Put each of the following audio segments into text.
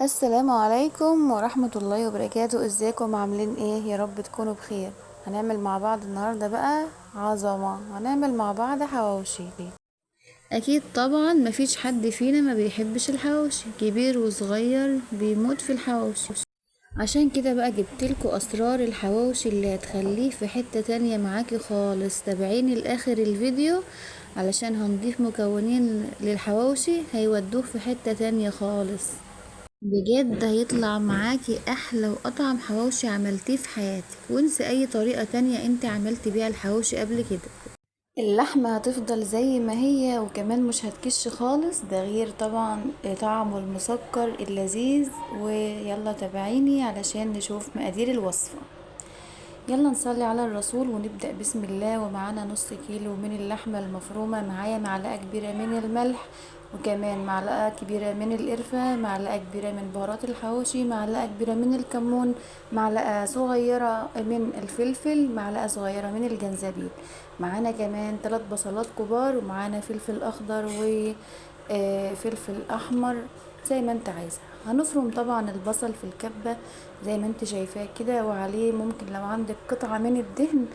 السلام عليكم ورحمة الله وبركاته. ازيكم عاملين ايه؟ يا رب تكونوا بخير. هنعمل مع بعض النهاردة بقى عظمة، هنعمل مع بعض حواوشي. اكيد طبعا مفيش حد فينا ما بيحبش الحواوشي، كبير وصغير بيموت في الحواوشي. عشان كده بقى جبتلكوا اسرار الحواوشي اللي هتخليه في حتة تانية معاكي خالص. تابعيني لاخر الفيديو علشان هنضيف مكونين للحواوشي هيودوه في حتة تانية خالص. بجد هيطلع معاكي احلى واطعم حواوشي عملتيه في حياتك، وانسي اي طريقة تانية انت عملتي بيها الحواوشي قبل كده. اللحمة هتفضل زي ما هي وكمان مش هتكش خالص، ده غير طبعا طعمه المسكر اللذيذ. ويلا تابعيني علشان نشوف مقادير الوصفة. يلا نصلي على الرسول ونبدأ بسم الله. ومعانا نص كيلو من اللحمة المفرومة، معايا معلقة كبيرة من الملح، وكمان معلقة كبيرة من القرفة، معلقة كبيرة من بهارات الحواوشي، معلقة كبيرة من الكمون، معلقة صغيرة من الفلفل، معلقة صغيرة من الجنزبيل. معانا كمان 3 بصلات كبار، ومعانا فلفل اخضر وفلفل احمر زي ما انت عايزة. هنفرم طبعا البصل في الكبة زي ما انت شايفاه كده، وعليه ممكن لو عندك قطعة من الدهن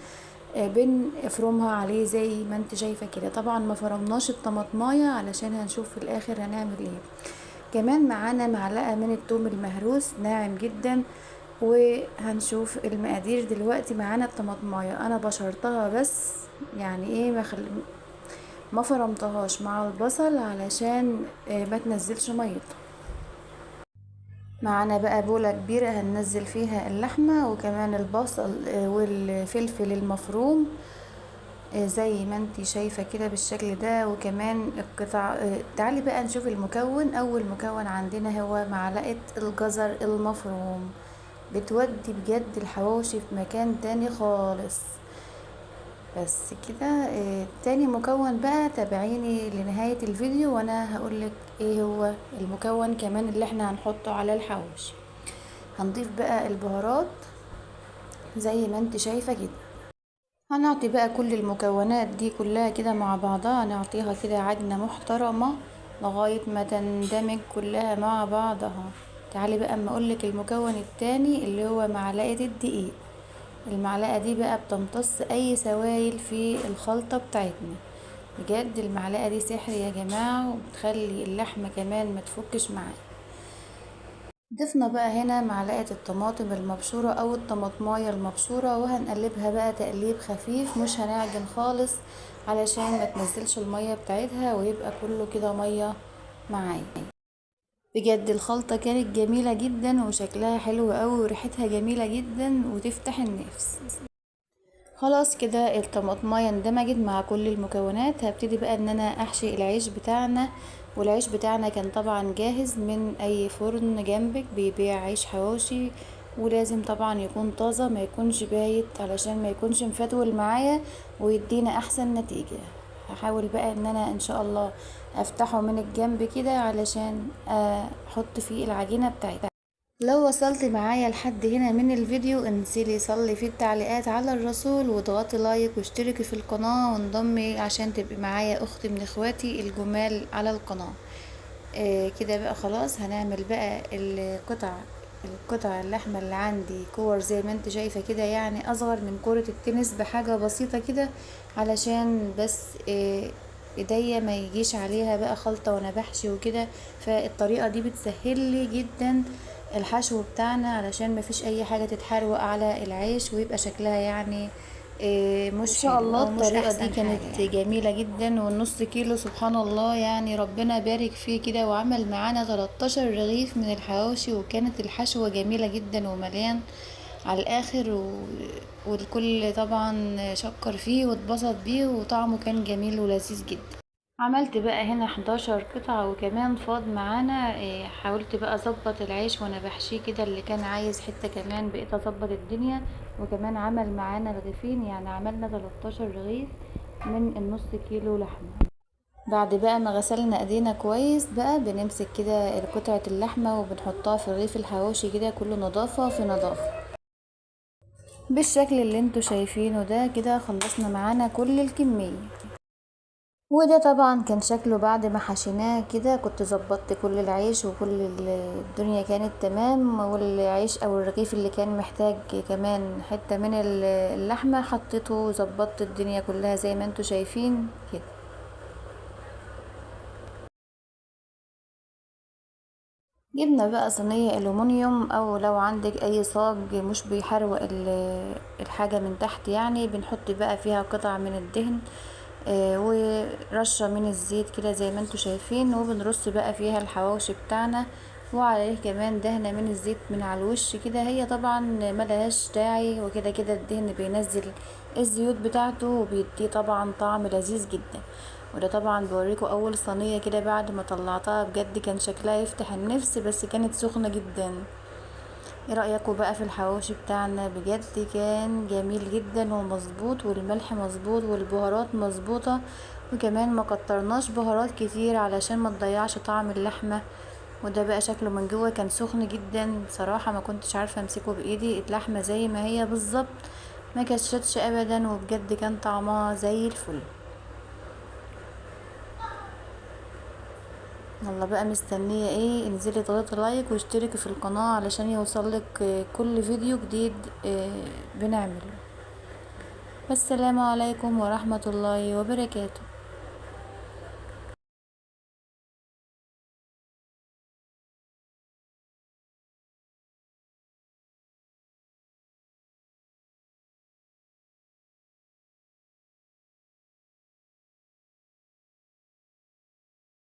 بنفرمها عليه زي ما انت شايفة كده. طبعا ما فرمناش الطماطمايه علشان هنشوف في الاخر هنعمل ايه. كمان معانا معلقة من التوم المهروس ناعم جدا، وهنشوف المقادير دلوقتي. معانا الطماطمايه انا بشرتها بس، يعني ايه ما فرمتهاش مع البصل علشان ما تنزلش ميتها. معانا بقى بولة كبيرة هننزل فيها اللحمة وكمان البصل والفلفل المفروم زي ما انتي شايفة كده بالشكل ده، وكمان القطع. تعالي بقى نشوف المكون. اول مكون عندنا هو معلقة الجزر المفروم، بتودي بجد الحواوشي في مكان تاني خالص. بس كده. تاني مكون بقى تابعيني لنهاية الفيديو وانا هقولك ايه هو المكون كمان اللي احنا هنحطه على الحواوشي. هنضيف بقى البهارات زي ما انت شايفة كده. هنعطي بقى كل المكونات دي كلها كده مع بعضها، هنعطيها كده عجنة محترمة لغاية ما تندمج كلها مع بعضها. تعالي بقى اما اقولك المكون التاني اللي هو معلقة الدقيق. المعلقة دي بقى بتمتص اي سوائل في الخلطة بتاعتنا. بجد المعلقة دي سحر يا جماعة، وبتخلي اللحمة كمان ما تفكش معايا. ضفنا بقى هنا معلقة الطماطم المبشورة او الطماطماية المبشورة، وهنقلبها بقى تقليب خفيف، مش هنعجن خالص علشان ما تنزلش المية بتاعتها ويبقى كله كده مية معايا. بجد الخلطة كانت جميلة جدا وشكلها حلو قوي وريحتها جميلة جدا وتفتح النفس. خلاص كده الطماطمايه اندمجت مع كل المكونات. هبتدي بقى ان انا احشي العيش بتاعنا، والعيش بتاعنا كان طبعا جاهز من اي فرن جنبك بيبيع عيش حواوشي، ولازم طبعا يكون طازة ما يكونش بايت علشان ما يكونش مفتول معايا ويدينا احسن نتيجة. هحاول بقى ان انا ان شاء الله افتحه من الجنب كده علشان احط فيه العجينة بتاعتي. لو وصلت معايا لحد هنا من الفيديو انزلي صلي في التعليقات على الرسول، واضغطي لايك واشتركي في القناة وانضمي عشان تبقي معايا اخت من اخواتي الجمال على القناة. كده بقى خلاص هنعمل بقى القطع اللحمة اللي عندي كور زي ما انت شايفة كده، يعني اصغر من كرة التنس بحاجة بسيطة كده علشان بس ايديا ما يجيش عليها بقى خلطة وانا بحشي وكده. فالطريقة دي بتسهل لي جدا الحشو بتاعنا علشان ما فيش اي حاجة تتحروق على العيش ويبقى شكلها مش إن شاء حلو الله أو مش الطريقة أحسن دي كانت حاجة يعني. جميلة جدا. والنص كيلو سبحان الله ربنا بارك فيه كده، وعمل معانا 13 رغيف من الحواوشي، وكانت الحشوة جميلة جدا ومليان على الآخر، والكل طبعا شكر فيه واتبسط بيه، وطعمه كان جميل ولذيذ جدا. عملت بقى هنا 11 قطعة وكمان فاض معانا. حاولت بقى اظبط العيش وانا بحشيه كده، اللي كان عايز حتة كمان بقيت اظبط الدنيا، وكمان عمل معانا رغيفين، يعني عملنا 13 رغيف من النص كيلو لحمة. بعد بقى ما غسلنا ايدينا كويس بقى بنمسك كده قطعة اللحمة وبنحطها في رغيف الحواوشي كده، كله نظافة في نظافة. بالشكل اللي انتوا شايفينه ده. كده خلصنا معانا كل الكمية. وده طبعا كان شكله بعد ما حشيناه كده، كنت ظبطت كل العيش وكل الدنيا كانت تمام، والعيش او الرغيف اللي كان محتاج كمان حتة من اللحمة حطيته، وظبطت الدنيا كلها زي ما انتوا شايفين كده. جبنا بقى صينية الومنيوم، او لو عندك اي صاج مش بيحروق الحاجة من تحت يعني، بنحط بقى فيها قطع من الدهن ورشة من الزيت كده زي ما انتوا شايفين، وبنرص بقى فيها الحواوشي بتاعنا، وعليه كمان دهنة من الزيت من على الوش كده. هي طبعا ملهاش داعي، وكده كده الدهن بينزل الزيوت بتاعته وبيديه طبعا طعم لذيذ جدا. وده طبعا بوريكم اول صينية كده بعد ما طلعتها، بجد كان شكلها يفتح النفس، بس كانت سخنة جدا. ايه رأيكم بقى في الحواوشي بتاعنا؟ بجد كان جميل جدا ومظبوط، والملح مظبوط والبهارات مظبوطة، وكمان ما كترناش بهارات كتير علشان ما تضيعش طعم اللحمة. وده بقى شكله من جوه، كان سخن جدا بصراحة، ما كنتش عارفة امسكه بايدي، اللحمة زي ما هي بالظبط ما كشتش ابدا، وبجد كان طعمها زي الفل. يلا بقى مستنية ايه؟ انزلي اضغطي like واشتركي في القناة علشان يوصلك كل فيديو جديد بنعمله. والسلام عليكم ورحمة الله وبركاته.